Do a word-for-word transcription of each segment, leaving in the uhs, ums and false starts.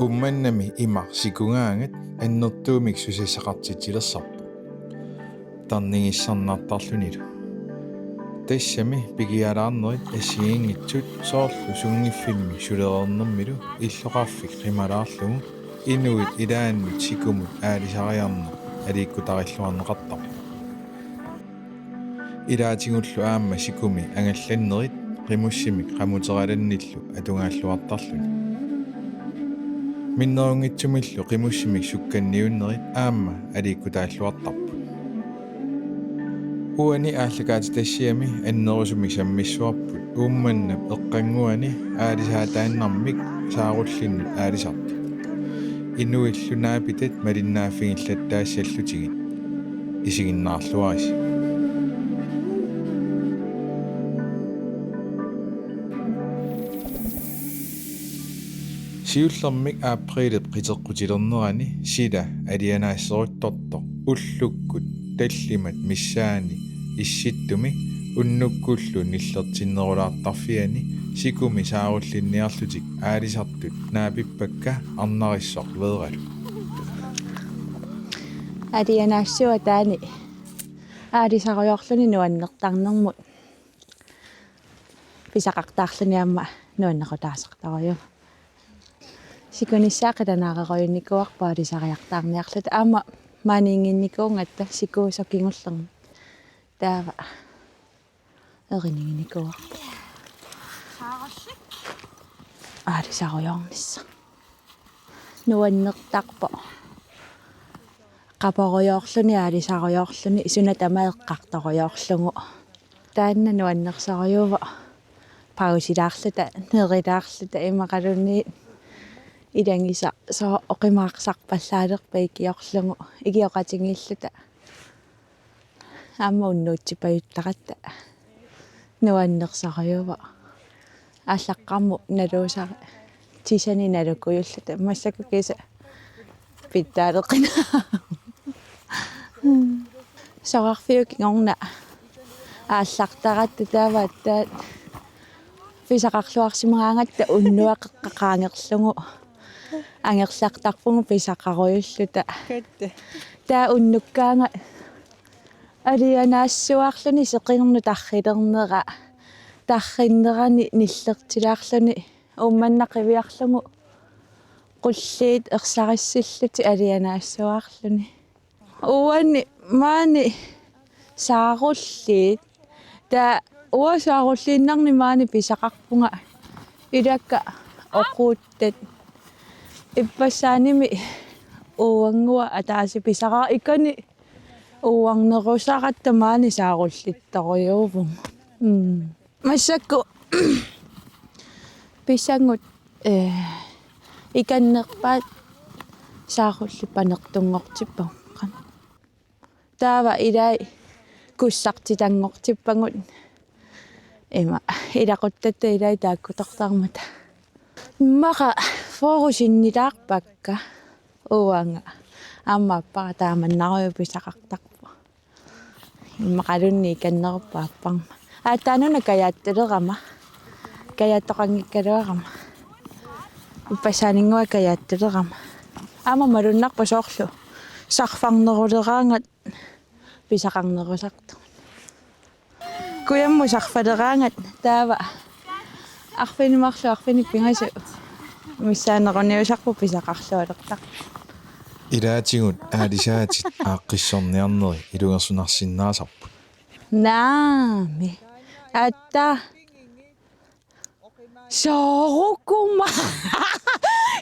Uummannami imaq sikugaangat annertuumik susassaqartitsilersarpoq. Tarnigissarnartarlunilu. Tassami pigialaarnerit assigiinngitsut soorlu sunngiffimmi sulereernermilu illoqarfik qimalaarlugu inuit ilaannut sikumut aalisariarneq aliikkutarilluarneqartarpoq. Ilaatigullu aamma sikumi angallannerit qimussimik qamuteralannillu atugaalluartarluni. Minnerunngitsumillu qimussimik sukkanniunnerit aamma aliikkutaalluartarput. Uani aallakaatitassiami annerusumik sammissuarput Uummannap eqqannguani aalisaataannarmik saarullinnut aalisartut. Inuillu naapitat malinnaaffigillattaassallutigit isiginnaarluarisi. Siullermik aprilip qiteqqutilernerani sila alianaasseruttortoq ullukkut tallimat missaanni issittumi unnukkullu nillertinnerulaartarfiani sikumi saarullinniarlutik aalisartut naapippakka Arnarissoq Veeralu. Alianaassuataani aalisarujoorluni nuannertarnermut pisaqartarluni aamma nuannequtaasartarujuuvoq. Sikunissaa qilanaarerujunikuuarput aalisariartaarniarluta aamma maaniinnginnikuugatta sikuusoq kingullermik. Taava eriniginikuuarput. Aalisarujoornissaq. Nuannertarpoq. Qaporujoorluni aalisarujoorluni suna tamaat eqqartorujoorlugu. Taanna nuannersorujuuvoq. Pausilaarluta, nerilaarluta imaluunniit ilagisaq sooq oqimaarsarpallaalerpat ikiorlugu, ikioqatigiilluta. Aamma unnuutsipajuttaratta nuannersorujuuvoq. Aallaqqaammut naluusara tisani nalukujuulluta massakkut kiisa pitsaaleqinaa. Soraarfiup kingorna aallartaratta taava aatsaat pisaqarluarsimagaangatta unnuap qeqqa qaangerlugu angerlartarpugut pisaqarujuulluta. Katte. Taava unnukkaangat alianaassuarluni seqinnut tarrilernera, tarrinnerani nillertilaarluni Uummannaq qiviarlugu qulliit ersarissillutik alianaassuarluni. Uani maani saarulliit. Taava uanga saarulliinnarni maani pisaqarpunga ilakka oquuttat. Ippassaanimi uanngua ataaseq pisaqaaq ikani uannerusaratta maani saarullittorujuuvugut. Mm. Massakkut pissangut, eh, ikannerpaat saarullit panertunngortippagut. Taava ilai kussartitanngortippagut. Ima ilaquttatta ilai taakkutortarmata. Immaqa fyrre sinnilaarpakka uanga. Aamma aappara taamannarujuk pisaqartarpoq. Immaqaluunniit ikannerupput aapparma. Aatsaanuna kajaattulerama. Kajaattoqanngikkaluarama. Ippassaaninnguaq kajaattulerama. Aamma malunnarpoq soorlu sarfarneruleraangat pisaqarnerusartugut. Kujammut sarfaleraangat taava arfineq-marluk arfineq-pingasut missaaneruniusarput pisaqarlualertarput. Ilaatigut aalisaatit aaqqissorniarneri ilungersunarsinnaasarput. Naamik. Aatsaat. Soorukuma-,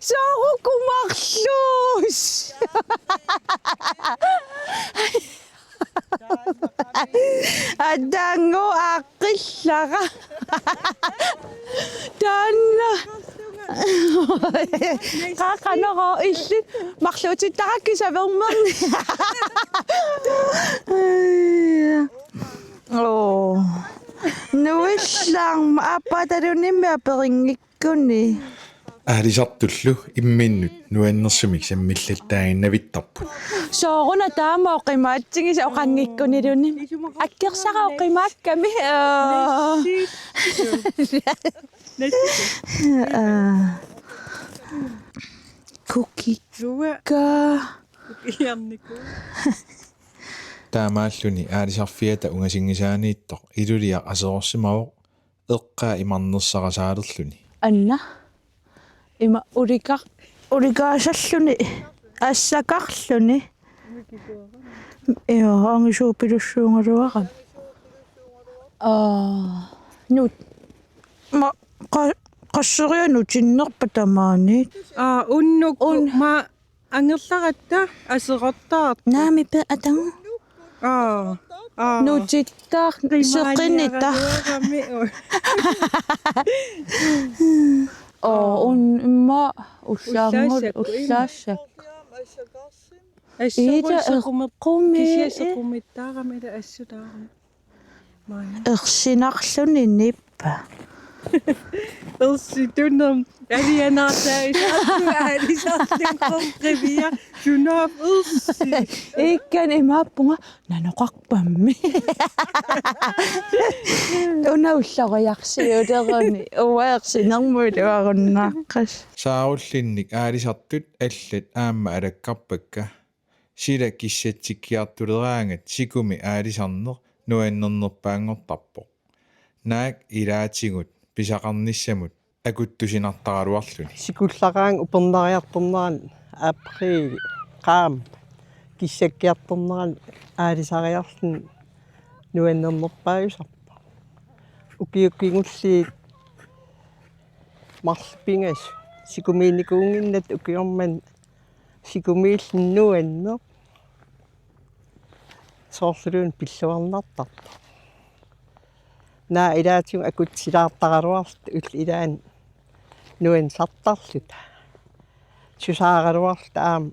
soorukumarluus. Aatsaannguaq aaqqillara. Taanna. Qaa qanorooq illit marluutittarakkit savermerni. Oo. Nuillaarma aappaatalunimmi aperinngik- kuni. Aalisartullu imminnut nuannersumik sammillattaaginnavittarput. Sooruna taama oqimaatsigisi oqanngikkuniluni. Akkersara oqimaakkami. Aa. Aa. Ukikkut. Uanga. Ka. Ukiarniku. Taamaalluni aalisarfiata ungasinngisaaniittoq Iluliaq aserorsimavoq eqqaa imarnersarasaalerluni. Anna. Ima ulikar-, ulikaasarluni. Assakarluni. Joo, angisuupilussuugaluarami. Aa, nut-, ma-, qa-, qasseriarlugu nutinnerpa tamaani? Aa, unnuk. Un-, ma angerlaratta aserortaartoq. Naamik pe-, atagu. Aa, aa. Nutittaaq seqinita. Qimaaniaraluarami. Oo, un-, imma ullaanngul-, ullaassakkut. Ullaassakkut. Assorujuk sequmeq-, eqqumi-, kisianni sequmittaarami ila assutaarami. Maani. Ersinarluni nippa. Ersitunerm alianaartaa isartu aalisarlunngorpia sunaaf ersi. Ikkani imaappunga nanoqarpammi. Una ulloriarsiuleruni uanga ersinermut iluarunnaaqqas. Saarullinnik aalisartut allat aamma alakkarpakka. Sila kissatsikkiartuleraangat sikumi aalisarneq nuannernerpaanngortarpoq. Naak ilaatigut pisaqarnissamut akuttusinartaraluarluni. Sikullaraangat upernariartornerani april qaammat kissakkiartornerani aalisariarluni nuannernerpaajusarpoq. Ukiut kingulliit marluk pingasut sikumiinnikuunnginnatta ukioq manna sikumiilluni nuanneq soorluluunniit pilluarnartartoq. Naak ilaatigut akutsilaartaraluarluta ullut ilaanni nuannisartarluta. Susaaraluarluta aamma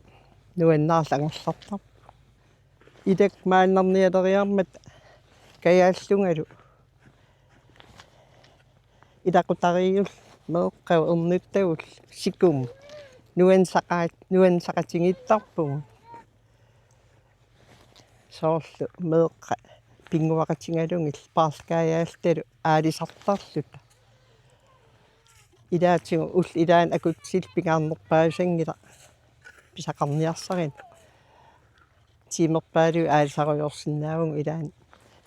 nuannaarluta angerlartarput. Ilakka maannarnialeriarmata kajaallungalu ilaqutariit meeqqavut ernuttavullu sikumut nuannisaqaa-, nuannisaqatigiittarpugut. Soorlu meeqqat pinnguaqatigalugit paarlakaajaalutalu aalisartarluta. Ilaatigut ullut ilaanni akutsillit pingaarnerpaajusanngilaq pisaqarniarsarineq. Tiimerpaalui aalisarujorsinnaavugut ilaanni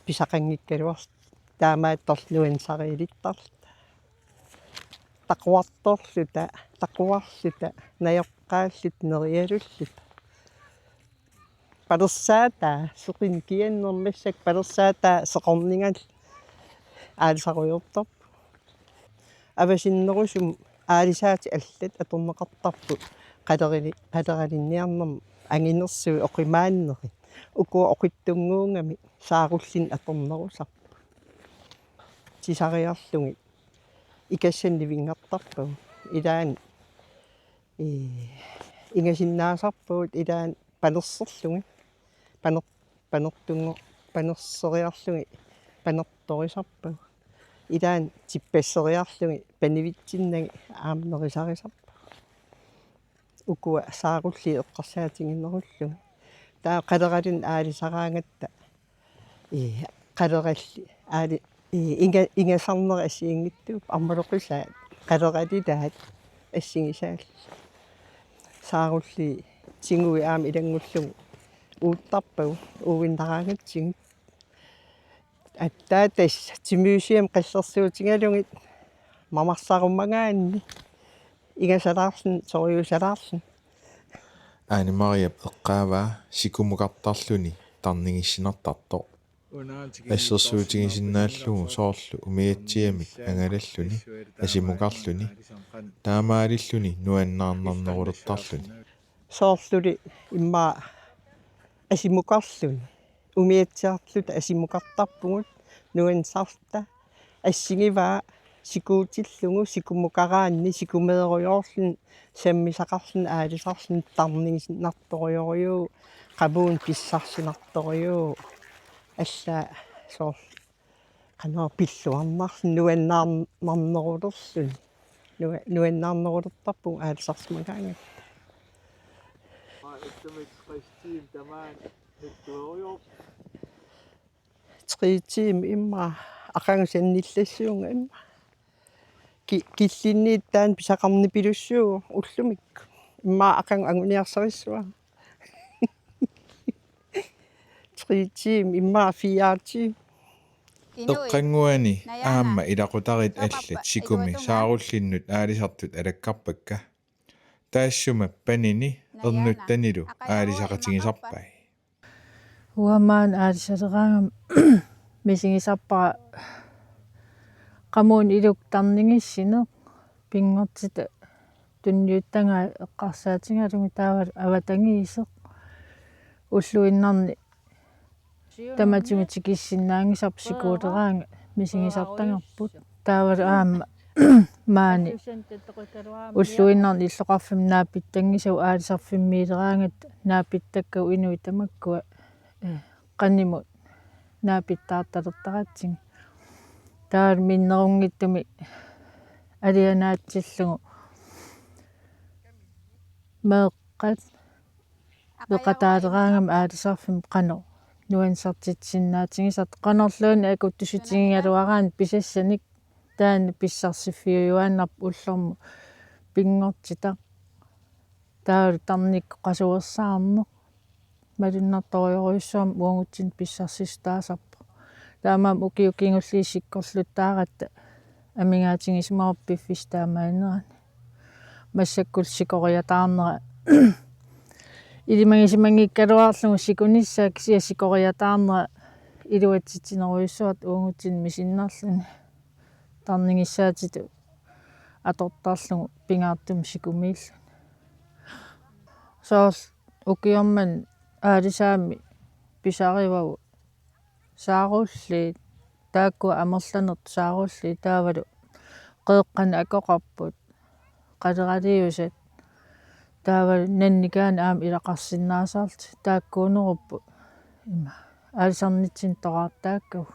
pisaqanngikkaluarluta taamaattorli nuannisariilittarluta. Taquartorluta, taquarluta, najoqqaalluta, nerialulluta. Palersaataa, seqineq kiannermik massakkut palersaataa seqorningalu aalisarujortarpugut. Avasinnerusumik aalisaatit allat atorneqartarput qalerali-, qaleralinniarnermi anginersuit oqimaannerit. Ukua oqitsunnguugamik saarullinnik atornerusarput. Tisariarlugit ikassannik nivinngartarpagut. Ilaanni, ee, ingasinnaasarpagut ilaanni panerserlugit. Paner-, panertunngu-, panerseriarlugit panertorisarpagut. Ilaanni tippasseriarlugit panivitsinnagit aamma nerisarisarpagut. Ukua saarulliit eqqarsaatiginerullugit. Taava qaleralinnik aalisaraangatta, ee, qalerallit aali-, ee, inga-, ingasarnerit assigiinngitsuupput, ammaloqisaat qaleralilaat assigisaallu. Saarulliit tiguit aamma ilanngullugu uuttarpagut uuinnaraangatsigit. Aatsaat tassa timiusiam qallersuutigalugit mamarsarumagaanni ingasalaarluni, sorujuusalaarluni. Aani Mariap eqqaavaa sikumukartarluni tarnigissinartartoq. Assersuutigisinnaallugu soorlu umiatsiamik angalalluni, asimukarluni, taamaalilluni nuannaarnarnerulertarluni. Soorluli immaqa asimukarluni. Umiatsiarluta asimukartarpugut nuannisarluta. Assigivaa sikuutillugu sikumukaraanni sikumeerujoorluni sammisaqarluni aalisarluni tarniginnartorujorujuuvoq, qamuuna pissarsinartorujuuvoq. Allaat soorlu qanoq pilluarnarluni nuannaarnarnerulerluni. Nua-, nuannaarnerulertarpugut aalisarsimagaangatta. Tre timer immaqa aqagu sanillassavunga immaqa. Ki-, killinniit taanna pisaqarnipilussuuvoq ullumikkut. Immaqa aqagu anguniarsarissuara. Tre timer, immaqa fire timer. Toqqannguani aamma ilaqutariit allat Sikumi saarullinnut aalisartut alakkarpakka. Taassuma panini ernuttanilu aalisaqatigisarpai. Uanga maani aalisaleraangama misigisarpara qamuuna ilukka tarnigissineq, pinngortitaq tunniuttagai eqqarsaatigalugu taavalu avatangiiseq. Ulluinnarni tamatigut tikissinnaanngisarput sikuuleraangat misigisartagarput. Taavalu aamma maani ulluinnarni illoqarfimmi naapittanngisagut aalisarfimmiileraangatta naapittakkagut inuit tamakkua, eh, qanimut naapittaartalertaratsigit. Taavalu minnerunngitsumik alianaatsillugu meeqqat peqataaleraangami aalisarfimmi qanoq nuannertitsisinnaatigisartoq, qanorluunniit akuttussutigigaluaraanni pisassanik. Taanna pissarsiffiujuaannarpoq ullormut pinngortitaq. Taavalu tarnikkut qasuersaarneq. Malunnartorujorujussuarmik uagutsinnut pissarsissutaasarpoq. Taamaammat ukiut kingulliit sikkorluttaaratta amigaatigisimavarput piffissaq taamaanerani. Massakkut sikoriataarnera ilimagisimanngikkaluarlugu sikunissaa, kisianni sikoriataarnera iluatsitsinerujussuartut uagutsinnut misinnarluni. Tarnigissaatitut atortarlugu pingaartumik sikumiilluni. Soorlu ukioq manna aalisaammik pisarivagut saarulliit, taakkua amerlanertut saarulliit, taavalu qeqqanut akoqarput qaleraliusat, taavalu nannikaani aamma ilaqarsinnaasarlutik, taakkuunerupput ima aalisarnitsinni toraartaakkagut.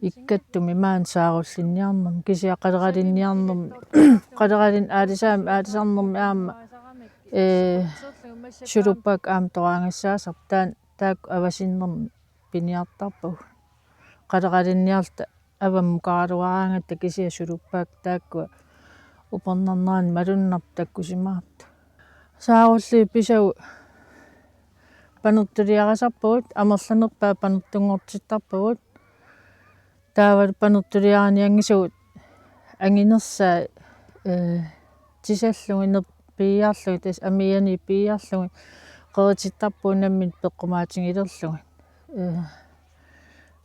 Ikkattumi maani saarullinniarnermi, kisianni qaleralinniarnermi, qaleralin-, aalisaammik aalisarnermi aamma, ee, suluppakka aamma toraagassaassappat, taanna taakku avasinnermi piniartarpagut. Qaleralinniarluta avammukaraluaraangatta, kisianni suluppakka taakkua upernarnerani malunnarpoq takkusimaartut. Saarulliit pisagut panertuliarisarpagut, amerlanerpaat panertunngortittarpagut. Taavalu panertuliarinianngisagut anginersaat, ee, tisallugit, nerpiiarlugit, tassa amiianiit piiarlugit qeritittarpagut nammineq peqqumaatigilerlugit. Ee,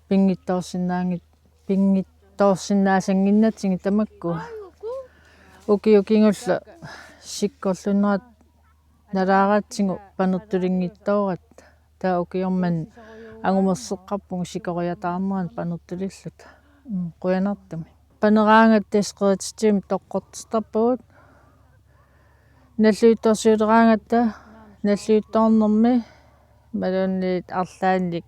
pinngitsoorsinnaanngit-, pinngitsoorsinnaasannginnatsigit tamakkua. Ukiut kingulliit sikkorluunnerat nalaaratsigu panertulinngitsooratta. Taava ukioq manna angumerseqqarpugut sikoriataarnerani panertulilluta. Mm, qujanartumik. Paneraangatta tassa qerititsivimmi toqqortittarpagut. Nalliuttorsiuleraangatta nalliuttoornermi imaluunniit arlaannik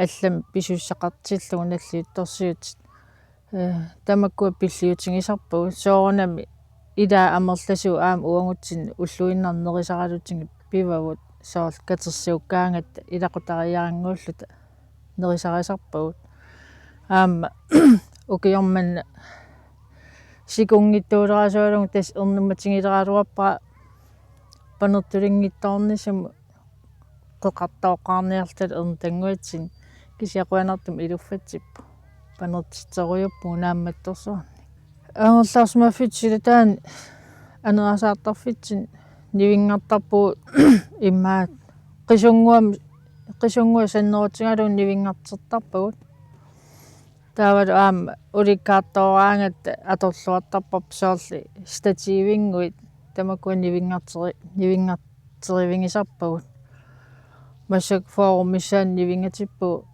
allamik pisussaqartillugu nalliuttorsiutit. Ee, tamakkua pilliutigisarpagut. Soorunami ilaat amerlasuut aamma uagutsinnut ulluinnarni nerisaralutigu pivagut, soorlu katersuukkaangatta ilaqutariarannguulluta nerisarisarpagut. Aamma ukioq manna sikunngitsuulerasuugaluarlugu tassa ernumatigileraluarpara panertulinngitsoornissamut qeqartooqqaarniarluta ernutannguatsinni, kisianni qujanartumik iluffatsippoq. Panertitserujuppugut naammattorsuarnik. Angerlarsimaffittut silataanni anerasaartarfitsinni nivinngartarpugut, immaqa qisunnguamik, qisunnguaq sannerutigalugu nivinngartertarpagut. Taavalu aamma ulikkaartooraangatta atorluartarparput, soorlu stativinnguit tamakkua nivinngarteri-, nivinngarterivigisarpagut. Massakkut fyrre missaani nivinngatippugut,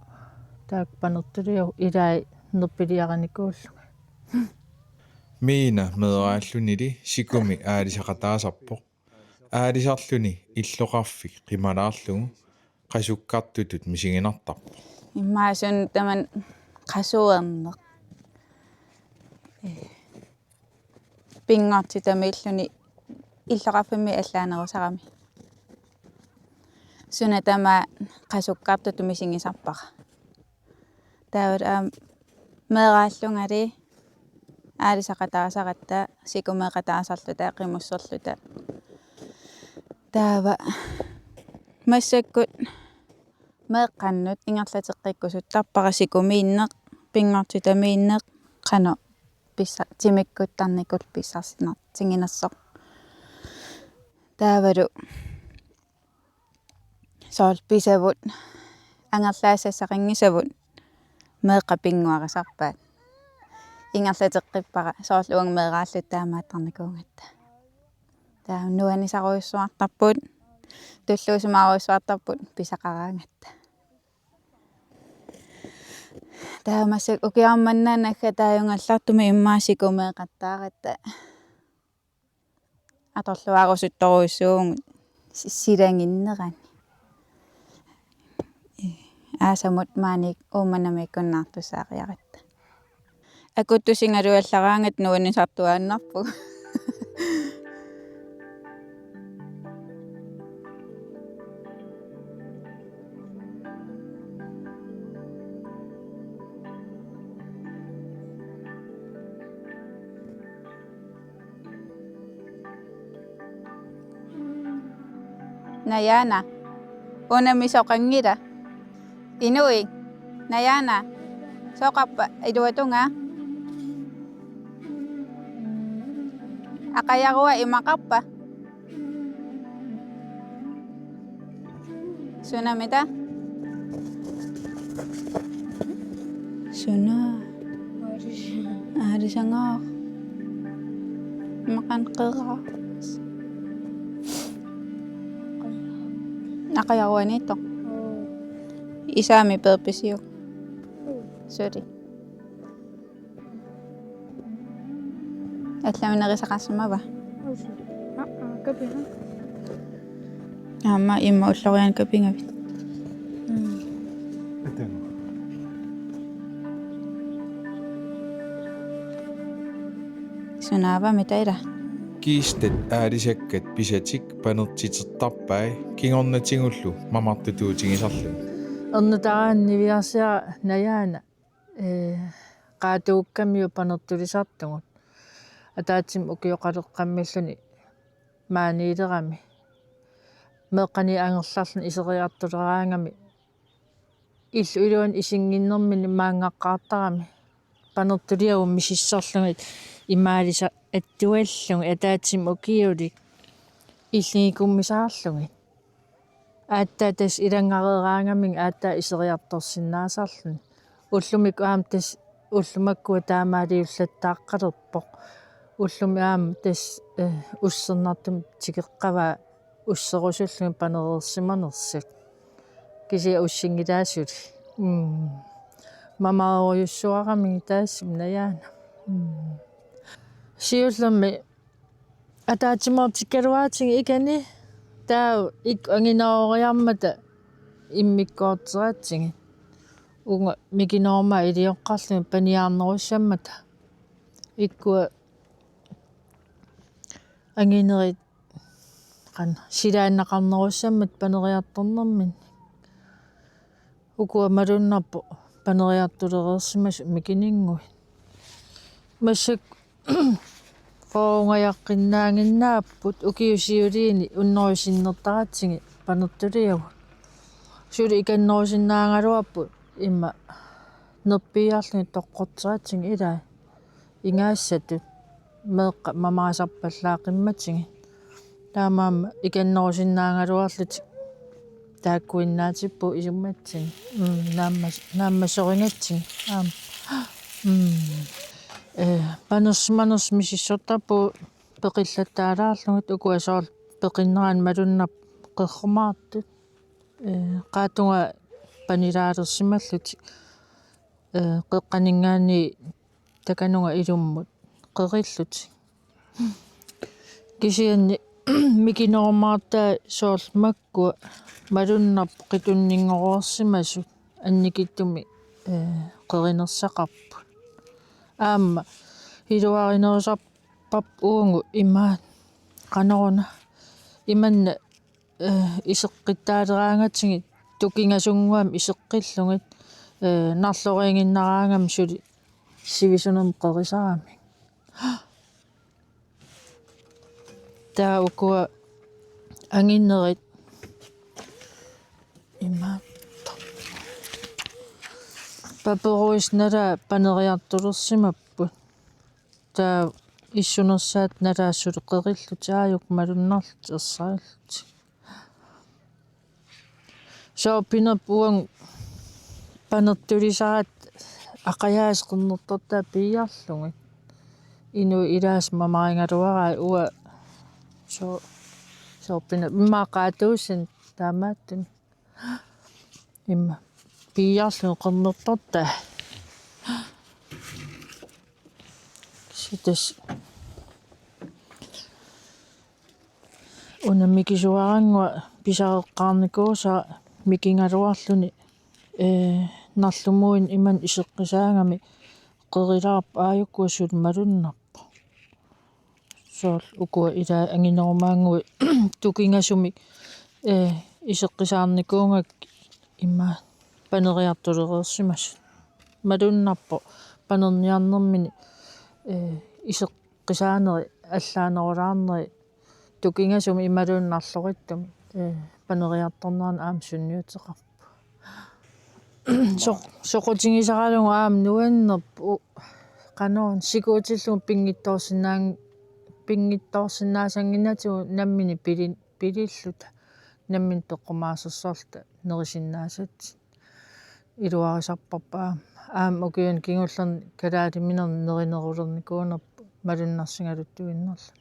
taakku panertuliagut ilai nerpiliarinikuullugit. Miina meeraallunili Sikumik aalisaqataasarpoq. Aalisarluni illoqarfik qimalaarlugu qasukkartutut misiginartarpoq. Immaqa suna tamanna qasuerneq. Ee, pinngortitamiilluni illoqarfimmi allaanerusarami. Suna tamaat qasukkartutut misigisarpara. Taavalu aamma meeraallungali aalisaqataasaratta, sikumeeqataasarluta, qimusserluta. Taava massakkut meeqqannut ingerlateqqikkusuttarpara sikumiinneq, pinngortitamiinneq, qanoq pissa-, timikkuttarnikut pissarsinar-, tiginersoq. Taavalu soorlu pisavut, angerlaassassaqanngisavut meeqqat pinnguarisarpaat. Ingerlateqqippara soorlu uunga meeraalluta taamaattarnikuugatta. Taava nuannisarujussuartarput, tulluusimaarujussuartarput pisaqaraangatta. Taava massakkut ukioq manna naggataajungallartumik immaqa sikumeeqattaaratta atorluarusuttorujussuuvugut si-, silaginnerani. Aasamut maaniikkunnamik Uummannamiikkunnaartussaariaratta. Akuttusigaluallaraangat nuannisartuaannarpugut. Najaana. Unami soqanngila. Inuit. Najaana. Soqarpa iluatungaa? Aqajarua imaqarpa? Sunamita? Suna. Aalisagaaq. Imaqanqeraa. Aqajaruaniittoq. Isaami peerpisiuk? Suli. Allaminerisaqarsimava? Aa, kapiga. Aamma imma ulloriaanni kapigavit? Mm. Sunaavami taila? Kiistat aalisakkat pisatik panertitertarpai kingornatigullu mamartutuutigisarluni. Ernutaraanni niviarsiara Najaana. Ee, Qaatuukkamiut panertulisartugut. Ataatsimut ukioqaleqqammilluni maaniilerami. Meeqqaniit angerlarluni iseriartuleraangami. Illup iluani isinnginnermini maanngaqqaartarami. Panertuliavut misissorlugit imaalisaattuallugit ataatsimut ukiulik illigikummisaarlugit. Aatsaat tassa ilanngareeraangamigit aatsaat iseriartorsinnaasarluni. Ullumikkut aamma tassa ullumakkua taamaaliullattaaqqalerpoq. Ullumi aamma tassa, eh, ussernartumik tikeqqavaa usserusullugit panereersimanersut. Kisianni ussinngilaat suli. Mm. Mamaarujussuaramigit taassuma Najaana. Mm. Siullermik ataatsimoortikkaluaratsigu ikani taava ikkut anginerooriarmata immikkoorteratsigit. Uunga mikinerummat ilioqqarlugit paniarnerussammata. Ikkua anginerit qanoq silaannaqarnerussammat paneriartornerminni. Ukua malunnarpoq paneriartulereersimasut mikininnguit. Massakkut fyrrungajaqqinnaannginnaapput ukiut siuliini hunnoruju sinnertaratsigit panertuliagut. Suli ikannerusinnaagaluarput imma nerpiiarlugit toqqorteratsigit ilai. Ingaassatut meeqqat mamaasarpallaaqimmatigit. Taamaammat ikannerusinnaagaluarlutik taakkuinnaatippugut isumatsinni. Mm, naammas-, naammasorigatsigit. Aamma. Mm. Ee, panersimanersut misissortarpugut peqillattaalaarlugit ukua soorlu peqinnerani malunnarpoq qerrumaartut. Ee, qaatungaa panilaalersimallutik. Ee, qeqqaninngaanniit takanunga ilummut qerillutik. Kisianni mikinerumaartai soorlu makkua malunnarpoq qitunninngorsimasut annikitsumik, ee, qerinersaqarput. Aamma iluarinerusarparput uagut imaat qanoruna imanna, ee, iseqqittaaleraangatsigit tukingasunnguamik iseqqillugit, ee, narloriiginnaraangamik suli sivisunermik qerisaramik. Taava ukua anginerit imaattoq. Paperuisat nalaat paneriartulersimapput. Taava issunersaat nalaat suli qerillutik, aajuku malunnarlutik ersarillutik. Soorpinerput uagut panertulisaratta aqajaasera qernertortaa piiarlugit. Inuit ilaasa mamarigaluaraat, uanga soo-, soorpinerput immaqa qaatuussanik taamaattunik. Immaqa piiarlugit qernertortaa. Sitas. Una mikisuarannguaq pisareqqaarnikuusara mikigaluarluni, ee, narlumuin imannak iseqqisaagami qerilaarpoq, aajuku suli malunnarpoq. Soorlu ukua ilaat anginerumaannguit tukingasumik, ee, iseqqisaarnikuugakkit ima paneriartulereersimasut. Malunnarpoq panerniarnermini, ee, iseqqisaaneri allaanerulaarneri tukingasumik imaluunniit narloritsumik, ee, paneriartornerani aamma sunniuteqarpoq. Soq-, soqutigisaralugu aamma nuannerpoq, u-, qanoq sikuutillugu pinngitsoorsinnaan-, pinngitsoorsinnaasannginnatigut nammineq pili-, pililluta, nammineq peqqumaasersorluta nerisinnaasatsinnik. Iluarisarparput aamma, aamma ukiuni kingullerni kalaaliminerni nerinerulernikuunerput malunnarsigaluttuinnarluni.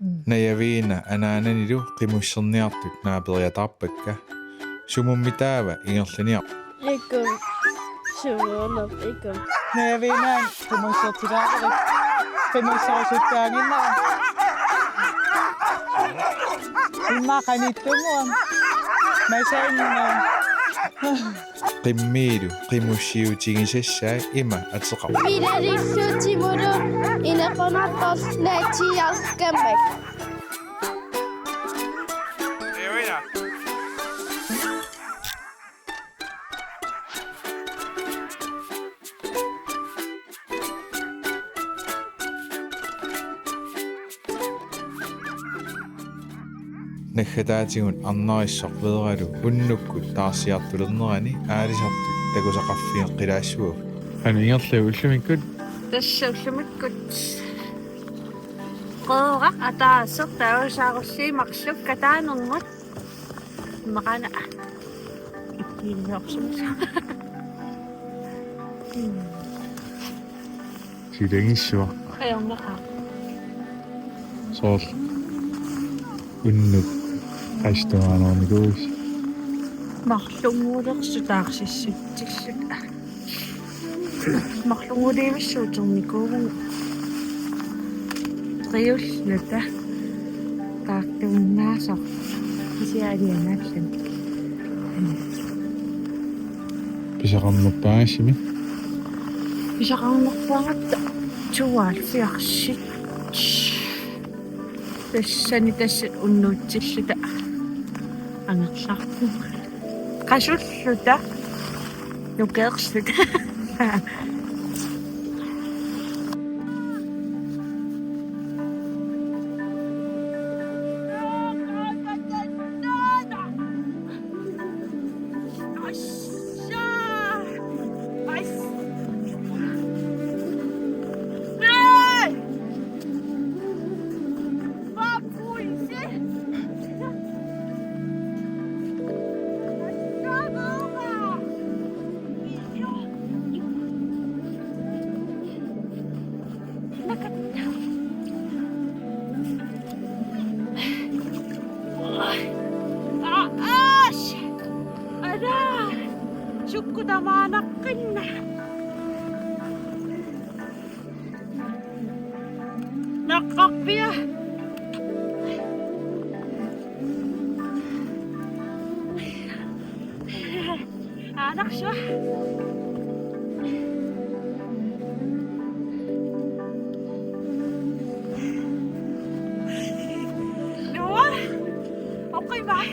Mm. Najaviina anaananilu qimusserniartut naaperiataarpakka. Sumummi taava ingerlaniarpa? Ikum. Sumuunerp ikum. Najaviinaani qimussertilaarerit. Qimusserusuttaaginnarami. Immaqa qanittunnguamik. Masainna. Qimmiilu qimussiutigisassaat ima ateqarpoq. Pilalillutimulu inequnartorlu naatsiiarkammak. Naggataatigut Arnarissoq Veeralu unnukkut taarsiartulernerani aalisartut takusaqarfigeqqilaassuagut. Anu ingerlavoq ullumikkut. Tassa ullumikkut. Qeeraq ataaseq taava saarulliit marluk kataanermut. Maqaana. Ikkiinniorsuusa. Silagissuaq. Ajornaqaaq. Soorlu unnuk astuaanoornikuusi. Marlunnguulersut taarsissutsilluta. Marlunnguulivissuuternikuuvugut. Triulluta. Taartuinnaasaq. Kisianni alianaalluni. Pisaqarnerpaasimi. Pisaqarnerpaaratta tooghalvfjerds. Tassani tassa unnuutsilluta angerlarpugut. Qasulluta. Nukeerluta. Aas! Araa! Sukkut tamaanaqqinna. Naqqarpia. Aanarsua. Noah. Okay, bye.